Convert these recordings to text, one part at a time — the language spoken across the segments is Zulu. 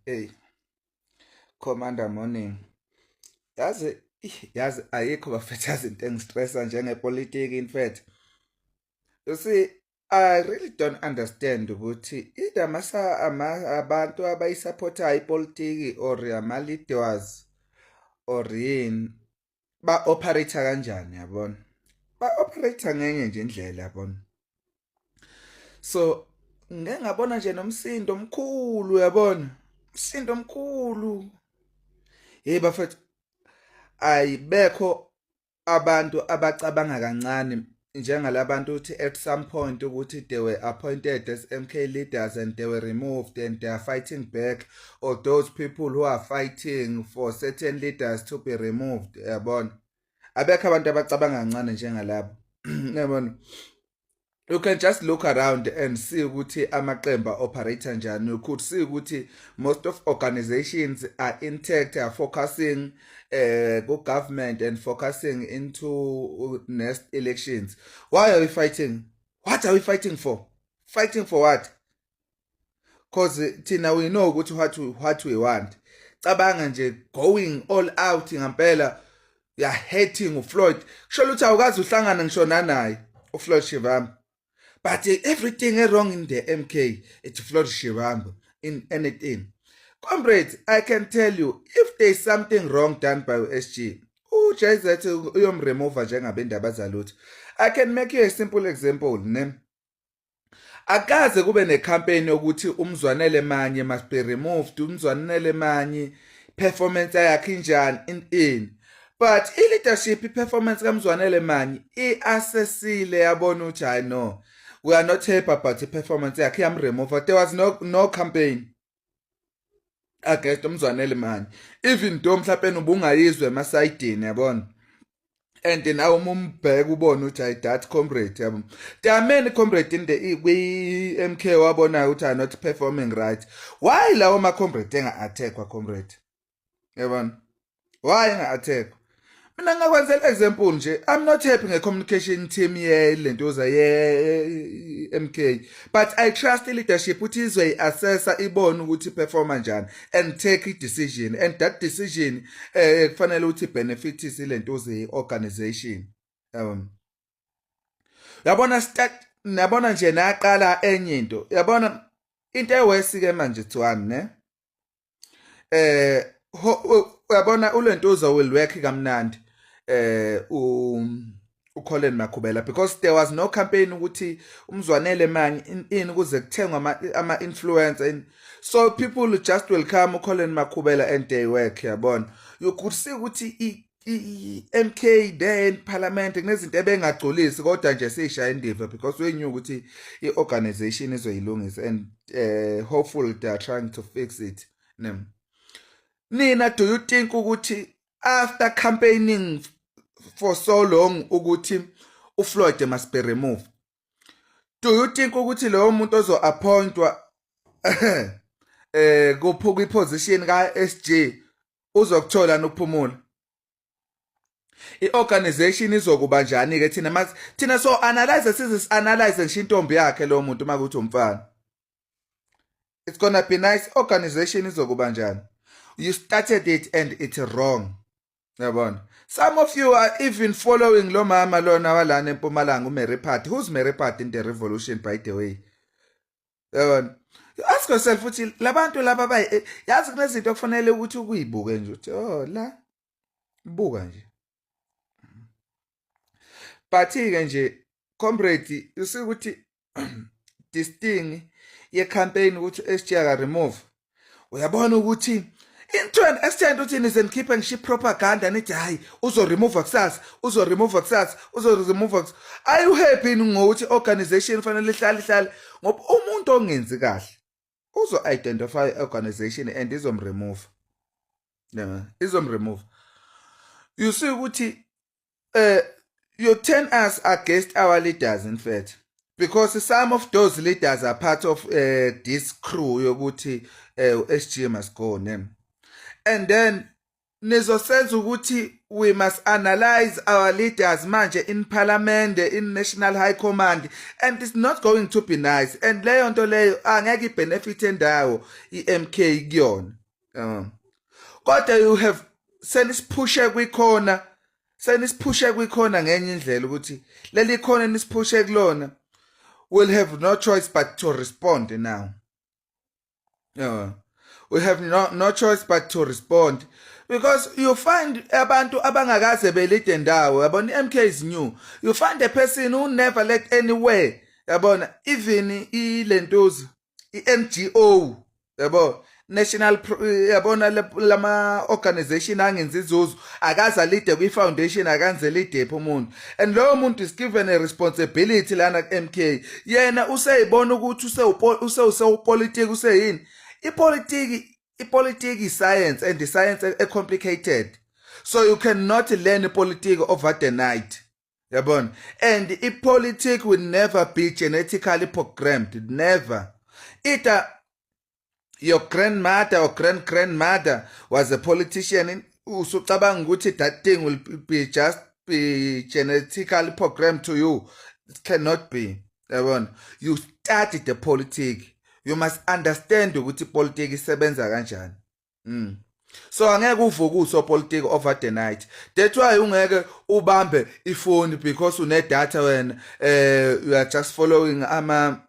Hey, Commander, morning. Yazi, yazi ayikho bafethu, yazi into engistressa njengepolitiki in fact. You see, I really don't understand ukuthi either masa ama abantu abayisupportayo ipolitiki or ama leaders or yini, ba operate kanjani, yabona? Ba operate ngenye nje indlela, yabona? So ngeke ngabona nje nomsindo omkhulu, yabona? Umsindo omkhulu. Hey bafethu, ayibekho abantu abacabanga kancane njengalabantu uthi at some point ukuthi they were appointed as MK leaders and they were removed and they are fighting back, or those people who are fighting for certain leaders to be removed, yabona? Abekho abantu abacabanga kancane njengalabo, yabona? You can just look around and see ukuthi amaqembu operate njani. You could see ukuthi most of organizations are intact, are focusing go government and focusing into next elections. Why are we fighting? What are we fighting for? Fighting for what? 'Cause thina we know ukuthi what we want. Cabanga nje, going all out ngempela, ya hating uFloyd, kusho ukuthi awukazi uhlangana ngisho nanaye uFloyd Shivambu, but everything wrong in the MK, it's Floyd Shivambu in anything. Comrades, I can tell you, if there's something wrong done by SG, uJZ uyomremove njengabendaba zalutho. I can make you a simple example, ne? Akaze kube necampaign yokuthi uMzwanele Manyi must be removed, uMzwanele Manyi performance yakhe injani in, but i-leadership, i-performance kaMzwanele Manyi i-assessile, yabona ukuthi hayi no, we are not happy about i-performance yakhe, yamremove. There was no campaign against uMzwanele Manyi, even though mhlawumbe ubungayizwe emasayidini, yabona? And nawe uma umbheka ubone ukuthi hayi, that comrade, yabo. There are many comrade in the kwi-MK wabonayo ukuthi are not performing right. Why lawo ma-comrade enga-attackwa, comrade, yabona? Why enga-attackwa? Mina ngakwenzela example nje, I'm not happy nge-communication team yelentoza ye-MK, but I trust i-leadership ukuthi izoyi-assessa, ibone ukuthi iperforma njani and take i-decision, and that decision kufanele ukuthi benefitise ilentoza ye-organization. Yabona, start, nabona nje naqala enye into, yabona into ewesi ke manje thiwani ne uyabona ulentuza will work kamnandi uColin Makhubela, because there was no campaign ukuthi uMzwanele Manyi in kuze kuthengwa ama influencer and so people just will come uColin Makhubela and they work, yabona? You could see ukuthi i-MK there in parliament kunezinto ebengagculisi, kodwa nje siyishaya indiva because we knew ukuthi i-organization izoyilungisa and hopefully they are trying to fix it, ne? Nina, do you think ukuthi after campaigning for so long ukuthi uFloyd must be removed, do you think ukuthi loyo muntu ozo appointwa kuphuka iposition ka SG uzokuthola nokuphumula? I-organization izokuba njani ke? Thina thina so analyze, size analyze ngisho intombi yakhe lo muntu makuthi umfana. It's gonna be nice. Organization izokuba njani? You started it and it's wrong, yabona? Some of you are even following lo mama lona walana eMpumalanga, uMary Phadi. Who's Mary Phadi in the revolution, by the way? Yabona, you ask yourself ukuthi labantu laba bayi, yazi kunezinto okufanele ukuthi ukuyibuke nje uthi oh la buka nje. But ke nje comrade, you see ukuthi this thing ye campaign ukuthi SG aka remove, uyabona ukuthi into an extent uthi nize nikhiphe ngisho propaganda, nithi hayi, uzo remove kusasa, uzo remove kusasa, uzo remove kusasa. Are you happy ngokuthi organization fanele ihlale ihlale? Ngoba umuntu ongenzi kahle uzo identify organization and izomremove, yeah, izomremove. You see ukuthi you turn us against our leaders, in fact, because some of those leaders are part of this crew yokuthi SG must go, ne? And then Nizosenza ukuthi we must analyze our leaders manje in parliament, in national high command, and it's not going to be nice, and leyo nto leyo angeke ibenefit endawo iMK kuyona. Kodwa you have senisiphushe kwikhona, senisiphushe kwikhona ngenye indlela ukuthi leli khona nisiphushe kulona will have no choice but to respond now. Yeah. We have no choice but to respond because you find abantu abangakaze belide ndawo, yabona, iMK is new. You find a person who never led anywhere, yabona, even ilentuza iNGO, yabo, national, yabona, lama organization angenza inzuzo, akaza lead kwi foundation, akanze lead phi umuntu, and loyo muntu is given a responsibility lana ku MK. Yena useyibona ukuthi usewupolitiki, useyini ipolitiki. Ipolitiki is science, and the science e complicated, so you cannot learn politics over the night, yabona, and ipolitics will never be genetically programmed, never. Either your grandmother or grand grandmother was a politician, usucabanga ukuthi that thing will be just be genetically programmed to you. It cannot be, yabona. You study the politics. You must understand ukuthi ipolitiki isebenza kanjani. So angeke uvuke usopolitiki over the night. That's why ungeke ubambe ifoni because une data wena, you are just following ama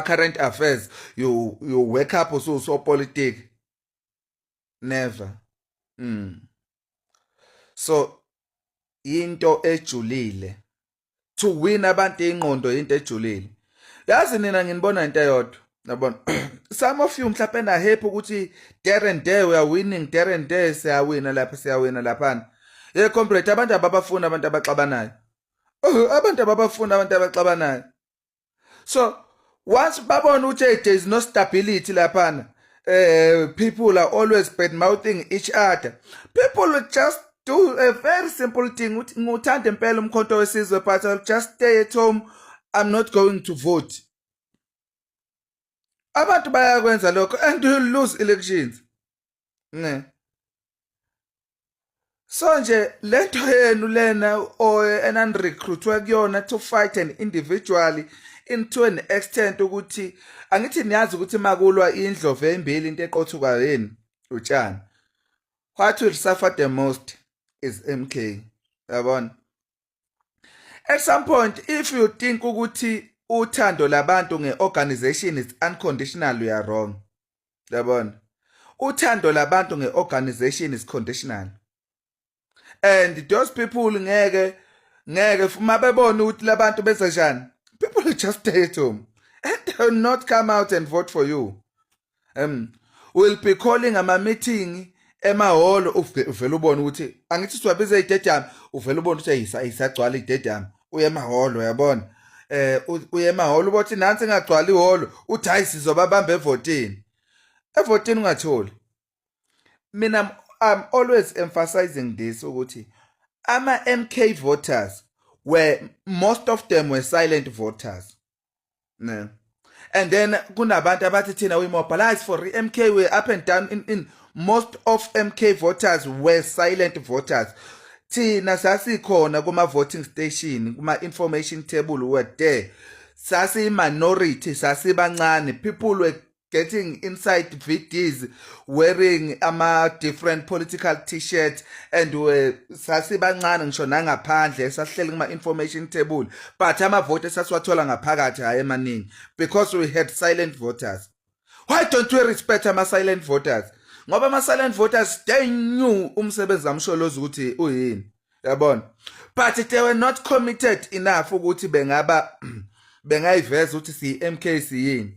current affairs, you wake up ususopolitiki. Never. So into ejulile to win abantu ingqondo, into ejulile. Yazi nina nginibona into eyodwa, yabona, some of you mhlawumbe na happy ukuthi there and there we are winning, there and there siyawina lapha, siyawina laphana. Ye comrade, abantu ababafuna abantu abaxabanayo. Oh, abantu ababafuna abantu abaxabanayo. So once babona ukuthi there is no stability laphana, people are always bad mouthing each other, people will just do a very simple thing ukuthi ngikuthanda impela uMkhonto weSizwe, but I'll just stay at home, I'm not going to vote. Abantu bayakwenza lokho and you lose elections, ne. So nje lento yenu lena or enani-recruitwe kuyona to fight an individually into an extent ukuthi angithi niyazi ukuthi makulwa indlovu ezimbili, into eqothuka yini? Utshani. What will suffer the most is MK, yabona. At some point, if you think ukuthi uthando labantu ngeorganization is unconditional, you are wrong, yabona. Uthando labantu ngeorganization is conditional, and those people ngeke mabebona ukuthi labantu benza njani, people will just stay at home and they will not come out and vote for you. Will be calling ama meeting emahholo, uvela ubone ukuthi angithi siwabiza izitedium, uvela ubone ukuthi ayisagcwala izitedium, uye emahholo, yabona, uye emahholo, ubothi nansi ingagcwala ihholo, uthi hayi, sizobabamba evotini. Evotini ungatholi. Mina I'm always emphasizing this ukuthi ama MK voters were, most of them were silent voters, ne. And then kunabantu abathi thina we mobilize for MK, we up and down in most of MK voters were silent voters. Thina sasikhona kuma voting station, kuma information table, we were there. Sasi minority, sasibancane. People were getting inside VDs wearing ama different political t-shirts and we sasibancane ngisho nangaphandle sasihleli kuma information table, but ama vote sasiwathola ngaphakathi hayi emaningi because we had silent voters. Why don't we respect ama silent voters? Ngoba ama silent voters, they knew umsebenzi kaMsholozi ukuthi uyini, yabona, but they were not committed enough ukuthi bengaba bengayiveza ukuthi siyi MK, siyini.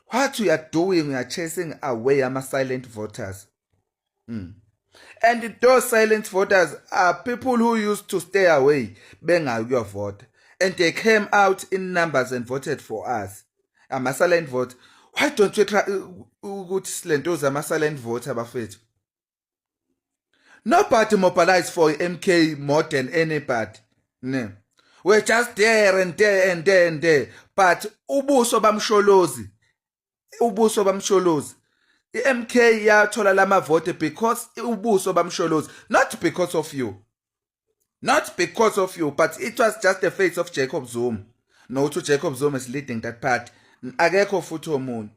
What we are doing, we are chasing away ama silent voters. And those silent voters are people who used to stay away, bengayi kuyovota, and they came out in numbers and voted for us, ama silent vote. Why don't we try ukuthi silentoza ama silent voter, bafethu? Nobody mobilized for MK more than anybody, ne. We're just there and there and there and there, but ubuso bamsholozi, ubuso bamsholozi. I-MK yathola lamavote because ubuso bamsholozi, not because of you, not because of you, but it was just the face of Jacob Zuma, nokuthi uJacob Zuma is leading that party, akekho futhi omunye.